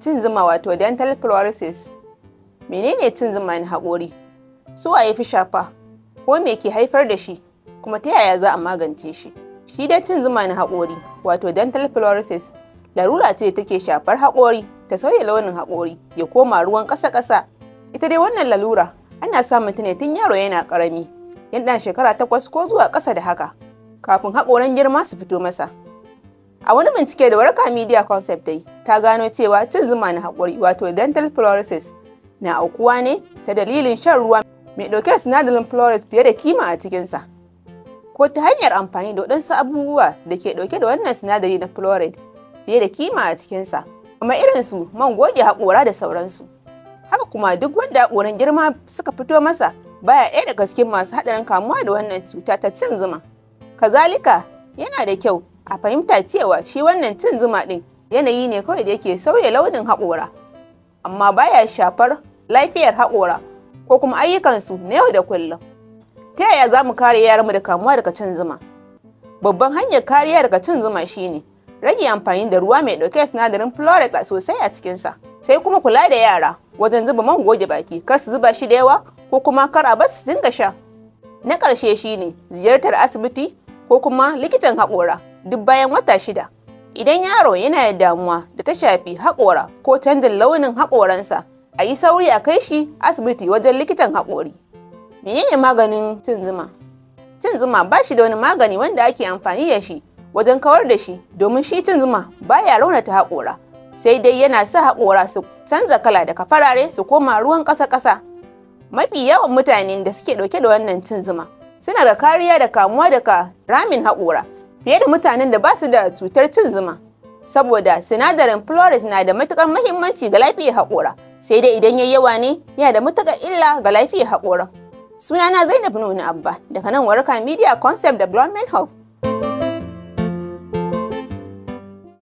Cin zuma wato dental fluorosis. Menene cin zuma na haƙori? Su waye fi shafa? Ko me ke haifar da shi? Kuma ta yaya za a magance shi? Shi dai cin zuma na haƙori wato dental fluorosis larura ce da take shafar haƙori ta sauya launin haƙori ya koma ruwan ƙasa-ƙasa. Ita dai wannan lalura ana samun ta ne tun yaro yana ƙarami, yan ɗan shekara 8 ko zuwa ƙasa da haka, kafin haƙoran girma su fito masa. A wani bincike da Waraka Media Concept dai ta gano cewa cin zuma na haƙori wato dental fluorosis na aukuwa ne ta dalilin shan ruwa mai ɗauke da sinadarin fluoride fiye da kima a cikinsa, ko ta hanyar amfani da waɗansu abubuwa da ke ɗauke da wannan sinadari na fluoride fiye da kima a cikinsa, kamar irin su man goge haƙora da sauransu. Haka kuma duk wanda haƙoran girma suka fito masa baya ɗaya daga cikin masu haɗarin kamuwa da wannan cuta ta cin zuma. Kazalika yana da kyau a fahimta cewa shi wannan cin zuma ɗin yanayi ne kawai da yake sauya launin haƙora, amma baya shafar lafiyar haƙora ko kuma ayyukansu na yau da kullum. Ta yaya za mu kare yaranmu da kamuwa daga cin zuma? Babban hanyar kariya daga cin zuma shine rage amfani da ruwa mai ɗauke da sinadarin fluoride sosai a cikinsa, sai kuma kula da yara wajen zuba man goge baki, kar su zuba shi da yawa ko kuma kar a bar su dinga sha. Na ƙarshe shine ziyartar asibiti ko kuma likitan haƙora duk bayan wata 6. Idan yaro yana da damuwa da ta shafi haƙora ko canjin launin haƙoransa, a yi sauri a kai shi asibiti wajen likitan haƙori. Menene maganin cin zuma? Cin zuma ba shi da wani magani wanda ake amfani da shi wajen kawar da shi, domin shi cin zuma baya raunata haƙora, sai dai yana sa haƙora su canza kala daga farare su koma ruwan ƙasa-ƙasa. Mafi yawan mutanen da suke ɗauke da wannan cin zuma suna da kariya da kamuwa daga ramin haƙora fiye da mutanen da ba su da cutar cin zuma, saboda sinadarin fluoride na da matuƙar muhimmanci ga lafiyar haƙora, sai dai idan yayi yawa ne yana da matuƙar illa ga lafiyar haƙoran. Sunana Zainab Nuna Abba daga nan Waraka Media Concept Development Hub.